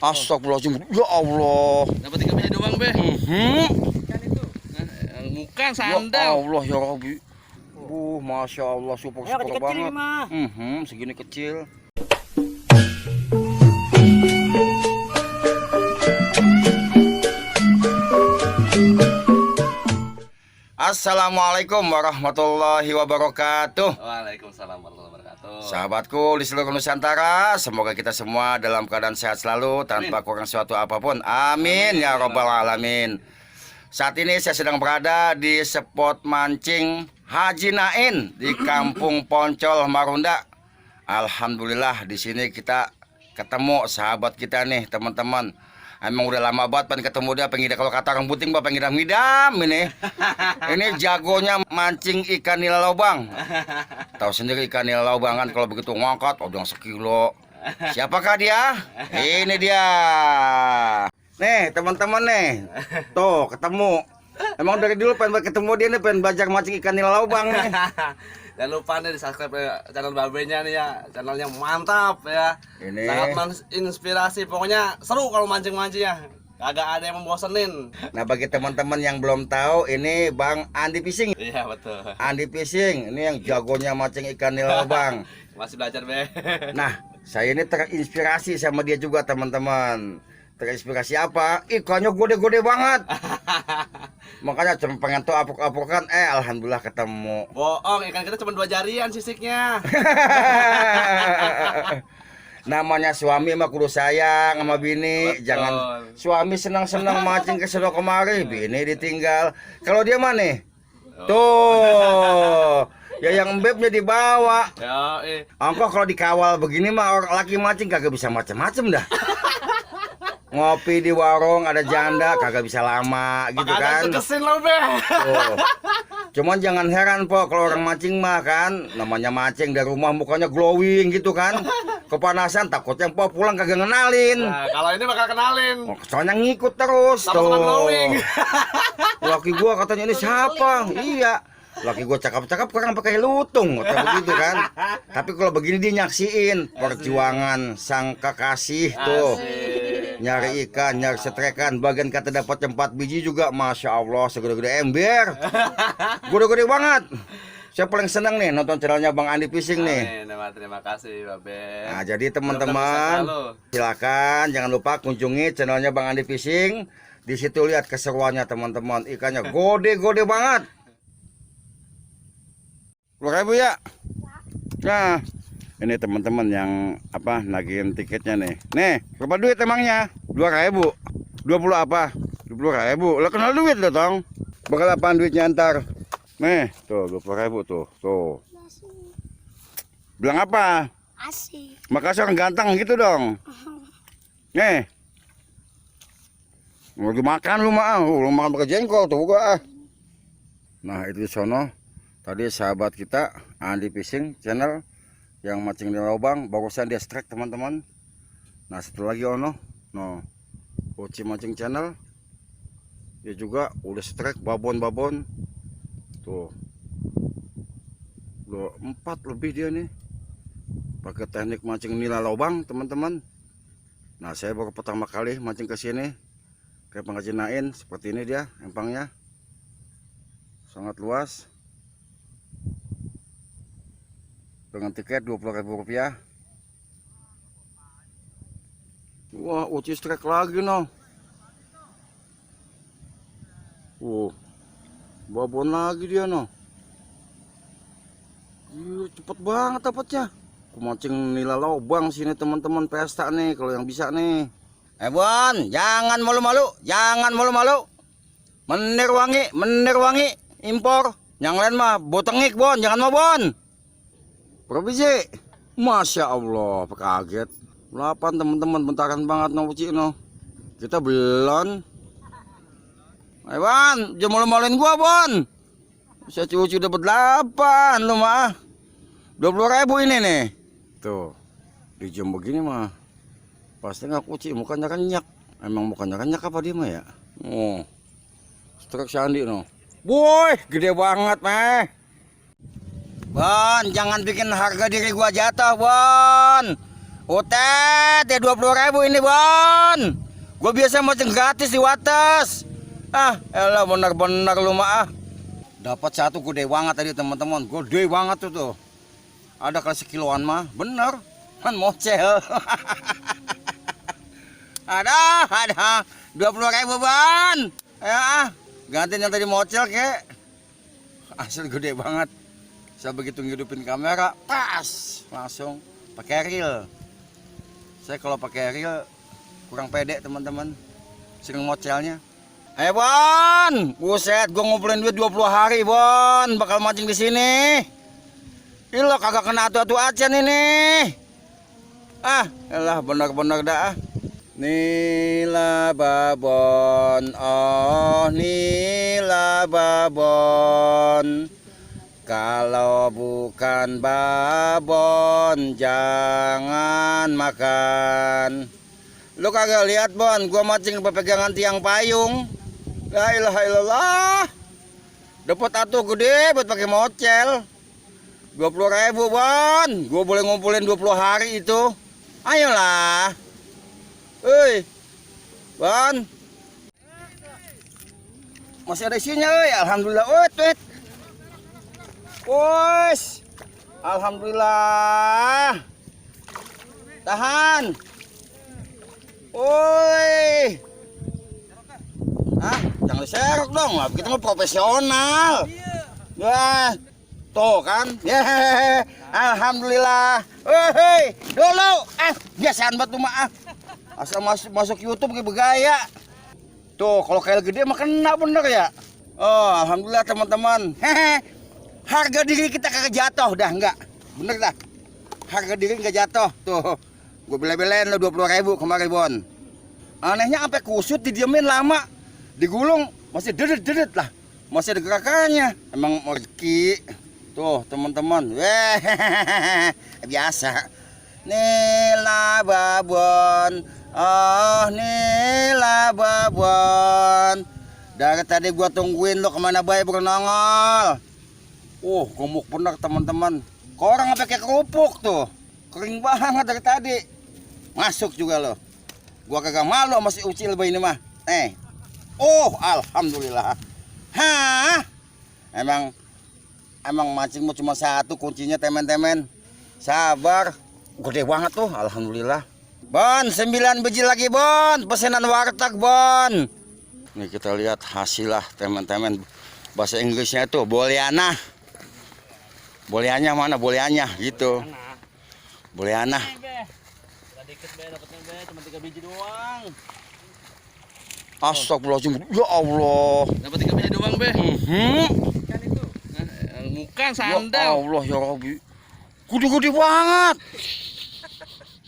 Astagfirullahaladzim. Ya Allah. Dapat 3 biji doang, Be. Ikan itu. Bukan Ya sandal. Allah ya Rabbi. Masya Allah, super Ya, kecil-kecil banget. ini mah. Segini kecil. Assalamualaikum warahmatullahi wabarakatuh. Waalaikumsalam warahmatullahi wabarakatuh. Sahabatku di seluruh Nusantara, semoga kita semua dalam keadaan sehat selalu tanpa kurang suatu apapun. Amin ya robbal alamin. Saat ini saya sedang berada di spot mancing Haji Nain di Kampung Poncol Marunda. Alhamdulillah di sini kita ketemu sahabat kita nih, teman-teman. Emang udah lama banget pengen ketemu dia, pengen kalau kata orang buting pengen ngidam ini. Ini jagonya mancing ikan nila lobang. Tahu sendiri ikan nila lobang kan kalau begitu ngangkat udah sekilo. Siapakah dia? Ini dia. Nih teman-teman nih, tuh ketemu. Emang dari dulu pengen ketemu dia nih, pengen belajar mancing ikan nila lobang nih. Jangan lupa nih di subscribe channel babenya nih ya, channelnya mantap ya. Ini sangat menginspirasi, pokoknya seru kalau mancing-mancing ya. Kagak ada yang membosenin. Nah bagi teman-teman yang belum tahu, ini Bang Andi Fishing. Iya betul. Andi Fishing, ini yang jagonya mancing ikan nila lobang. Masih belajar, Be. Nah, saya ini terinspirasi sama dia juga teman-teman. Terinspirasi apa? Ikannya gede-gede banget. Makanya cuma pengen tuh apuk-apukan. Alhamdulillah ketemu. Bohong, ikan kita cuma 2 jarian sisiknya. Namanya suami mah kudu sayang sama bini. Betul. Jangan suami senang-senang mancing ke sono kemari, bini ditinggal. Kalau dia mah nih, tuh ya yang bebnya dibawa. Ya, Angkok kalau dikawal begini mah orang laki mancing kagak bisa macem-macem dah. Ngopi di warung ada janda kagak bisa lama gitu kan. Kesin lo, Be. Oh. Cuman jangan heran po kalau orang mancing mah kan, namanya mancing dari rumah mukanya glowing gitu kan. Kepanasan takutnya po pulang kagak ngenalin. Nah, kalau ini bakal kenalin. Soalnya ngikut terus Sama-sama glowing. Laki gua katanya ini siapa? Iya. Laki gua cakap-cakap kurang pakai lutung atau begitu kan. Tapi kalau begini dia nyaksiin perjuangan sang kekasih tuh. Asik. Nyari ikan, nyari setrekan, bagian kata dapat 4 biji juga, masya Allah segede-gede ember, gede-gede banget. Saya paling senang nih nonton channelnya Bang Andi Fishing nih. Terima kasih, Babe. Nah jadi teman-teman, silakan jangan lupa kunjungi channelnya Bang Andi Fishing. Di situ lihat keseruannya teman-teman, ikannya gede-gede banget. 10.000 ya. Nah. Ini teman-teman yang apa nagihin tiketnya nih. Nih, berapa duit emangnya? 2.000. 20 apa? 20.000. Lah kenal duit lo, Tong. Bakal apaan duitnya ntar? Nih, tuh 20.000 tuh. Tuh. Bilang apa? Asik. Makasih orang ganteng gitu dong. Nih. Mau dimakan lu mah. Lu makan pakai jengkol tuh gua. Nah, itu di sono. Tadi sahabat kita Andi Fishing channel yang mancing di lubang, barusan dia strike teman-teman. Nah satu lagi ono, no, Uci mancing channel, dia juga udah strike babon-babon, tuh, udah 4 lebih dia nih, pakai teknik mancing nila lubang teman-teman. Nah saya baru pertama kali mancing ke sini, kayak Haji Nain seperti ini dia empangnya, sangat luas. Dengan tiket Rp20.000. Wah, Uci strike lagi no. Babon lagi dia no. Cepet banget dapatnya. Aku mancing nila lobang sini teman-teman, pesta nih kalau yang bisa nih. Bon, jangan malu-malu, jangan malu-malu. Menir wangi, impor. Yang lain mah botengik Bon, jangan mau Bon. Provisi, masya Allah, kaget. 8 teman-teman, bentaran banget no Uci no. Kita belum. Bon, jangan malu-maluin gua Bon. Saya cuci dapat 8 lu mah. 20.000 ini nih. Tuh, di jam begini mah pasti nggak Uci, mukanya kenyak. Emang mukanya kenyak apa dia mah ya? Oh, strike Sandi no. Boy, gede banget meh. Bon, jangan bikin harga diri gua jatuh, Bon. Utet, ya 20.000 ini Bon. Gue biasa mancing gratis di Wates. Ah, elah benar-benar lu mah. Dapat satu gede banget tadi teman-teman. Gede banget tuh. Ada kali sekiloan mah, bener. Kan mocel. ada 20.000 Bon. Ya, gantiin yang tadi mocel kek. Asli gede banget. Saya begitu ngidupin kamera, pas langsung pakai reel. Saya kalau pakai reel kurang pede teman-teman. Sering mocelnya. Ayo Bon, buset, gue ngumpulin duit 20 hari Bon, bakal mancing di sini. Ih lo kagak kena atu-atu acan ini. Ah, elah benar-benar dah. Nila babon, oh nila babon. Kalau bukan babon jangan makan. Lu kagak lihat Bon, gua mancing pegangan tiang payung. La ilaha illallah. Dapat atu gede buat pakai mocel. 20.000 Bon. Gua boleh ngumpulin 20 hari itu. Ayolah. Hei. Bon. Masih ada isinya euy. Alhamdulillah. Wet. Wes. Alhamdulillah. Tahan. Woi. Ah, jangan diserok dong lah. Kita mah profesional. Ya, tuh kan. Ya, alhamdulillah. Hei, dulu. Biasaan banget tuh mah. Asal masuk YouTube kayak bergaya. Tuh, kalau kail gede mah kena bener ya. Oh, alhamdulillah teman-teman. Harga diri kita kagak jatuh dah enggak. Bener dah. Harga diri enggak jatuh. Tuh. Gue bela-belain lo 20.000 kemarin Bon. Anehnya sampai kusut didiemin lama. Digulung masih dedet lah. Masih ada gerakannya. Emang orki. Tuh teman-teman. Biasa. Nila babon. Oh nila babon. Dari tadi gua tungguin lo kemana baik baru nongol. Gemuk bener teman-teman. Korang sampai kayak kerupuk tuh. Kering banget dari tadi. Masuk juga lo. Gua kagak malu sama si Ucil bayi ini mah. Alhamdulillah. Hah? Emang mancingmu cuma satu kuncinya temen-temen. Sabar. Gede banget tuh, alhamdulillah. Bon, 9 biji lagi Bon. Pesanan warteg Bon. Nih kita lihat hasil lah teman-teman. Bahasa Inggrisnya itu boleana. Boleanya mana? Boleanya gitu. Boleana. Dikit be, dapatnya be, cuma 3 biji doang. Astagfirullahaladzim. Ya Allah. Dapat 3 biji doang be. Kan itu. Bukan Ya sandal. Allah ya Rabbi. Gede-gede banget.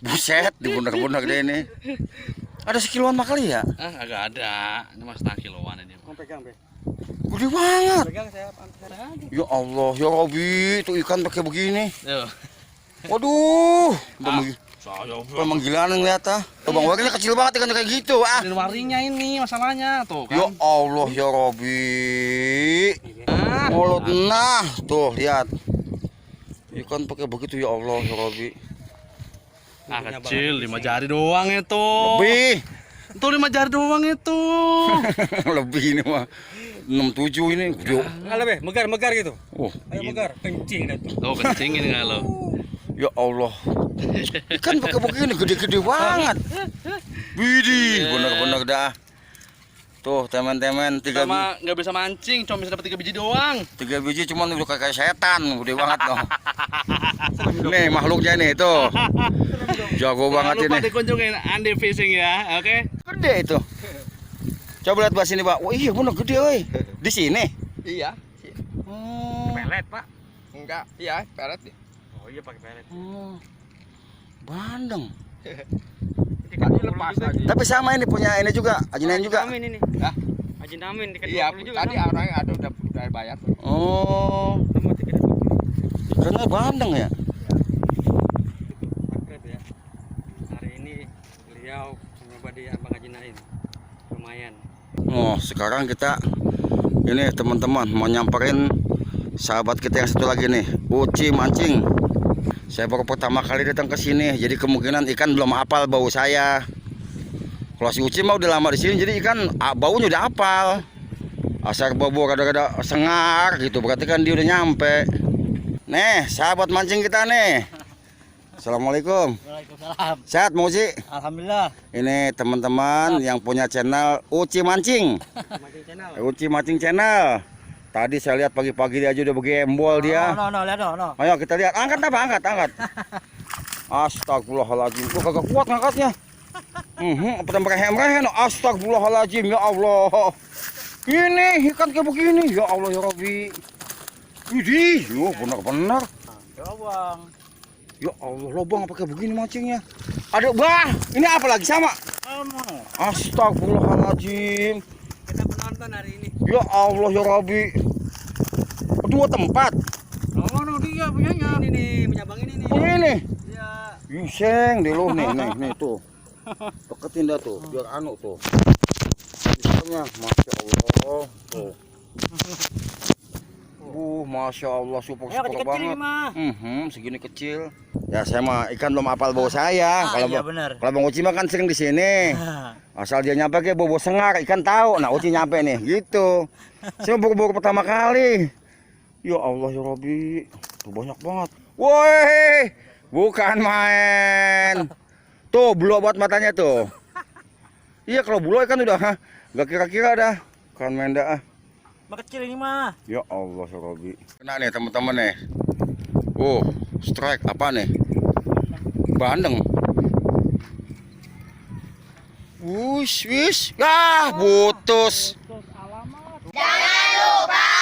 Buset, bener-bener deh ini. Ada sekiloan mah kali ya? Agak ada. Ini mas setengah kiloan ini. Mau pegang, Be. Gede banget. Pegang saya aja. Ya Allah ya Rabbi, itu ikan pakai begini. Tuh. Waduh. Saya Memang gila ngeliat ah. Bang Warinya kecil banget ikan kayak gitu ah. Di warinya ini masalahnya tuh kan. Ya Allah ya Rabbi. Mulut nah, tuh lihat. Ikan pakai begitu ya Allah ya Rabbi. Kecil 5 jari doang itu. Lebih. Itu 5 jari doang itu. Lebih ini mah. 67 ini. Alah, Be, megar gitu. Oh, Ayo megar, kencing dah tuh. Tuh kencing ini enggak lo. ya Allah. Ikan pakai begini gede-gede banget. Widih, bener-bener dah. Tuh teman-teman, 3 biji. Sama nggak bisa mancing, cuma bisa dapat 3 biji doang. 3 biji cuman udah kayak setan, gede banget loh. Nih makhluknya nih tuh. Jago banget Jangan lupa ini. dikunjungin Andi Fishing ya, oke? Gede itu. Coba lihat bahas sini, Pak. Wah, iya bener gede, woi. Di sini. Iya. Oh. Pelet, Pak. Enggak, iya, pelet deh. Oh iya pakai pelet. Oh. Bandeng. Tadi lepas lagi. Tapi sama ini punya ini juga, ajinain juga. Amin ini. Hah? Haji Namin tiket Iya, 20 juga. tadi orang ada udah bayar. Oh. Sama tiket 20. Ikannya bandeng ya? Paket ya. Hari ini beliau mencoba di Abang Haji Naim. Lumayan. Oh, sekarang kita ini teman-teman mau nyamperin sahabat kita yang satu lagi nih, Uci mancing. Saya baru pertama kali datang ke sini, jadi kemungkinan ikan belum apal bau saya. Kalau si Uci mah udah lama di sini, jadi ikan baunya udah apal. Asal bau kadang-kadang sengar gitu, berarti kan dia udah nyampe. Nih, sahabat mancing kita nih. Assalamualaikum. Waalaikumsalam. Sehat Mau Uci? Alhamdulillah. Ini teman-teman yang punya channel Uci Mancing. Mancing channel. Uci Mancing Channel. Tadi saya lihat pagi-pagi dia aja udah bergembol dia. Lihat no. Ayo kita lihat. Angkat apa? Angkat. Astagfirullahaladzim. Gua kagak kuat ngangkatnya. Apa mereh-mereh. Astagfirullahaladzim. Ya Allah. Ini ikan kayak begini. Ya Allah ya Rabbi. Widih. Yo benar-benar. Ya bang. Ya Allah lobang apa kayak begini mancingnya. Ada bah. Ini apa lagi sama? Astagfirullahaladzim. Kita penonton hari ini. Ya Allah ya Rabbi. Dua tempat. No dia punyanya. Ini nih, punya bang ini nih. Oh ini. Iya. Iseng deh lo nih tuh. Deketin dah tuh, biar anu tuh. Misalnya, masya Allah tuh. Masya Allah super banget. Segini kecil. Ya saya mah ikan belum apal bau saya. Kalau Bang Uci mah kan sering di sini. Asal dia nyampe ke bau sengar, ikan tahu. Nah Uci nyampe nih, gitu. Saya baru pertama kali. Ya Allah ya Rabbi, tuh banyak banget. Woi, bukan main. Tuh bulu buat matanya tuh. Iya kalau bulu kan udah, nggak kira-kira dah. Kan main dah. Kecil ini mah. Ya Allah ya Rabbi. Kena nih teman-teman nih. Strike apa nih? Bandeng. Wis. Ya, putus. Jangan lupa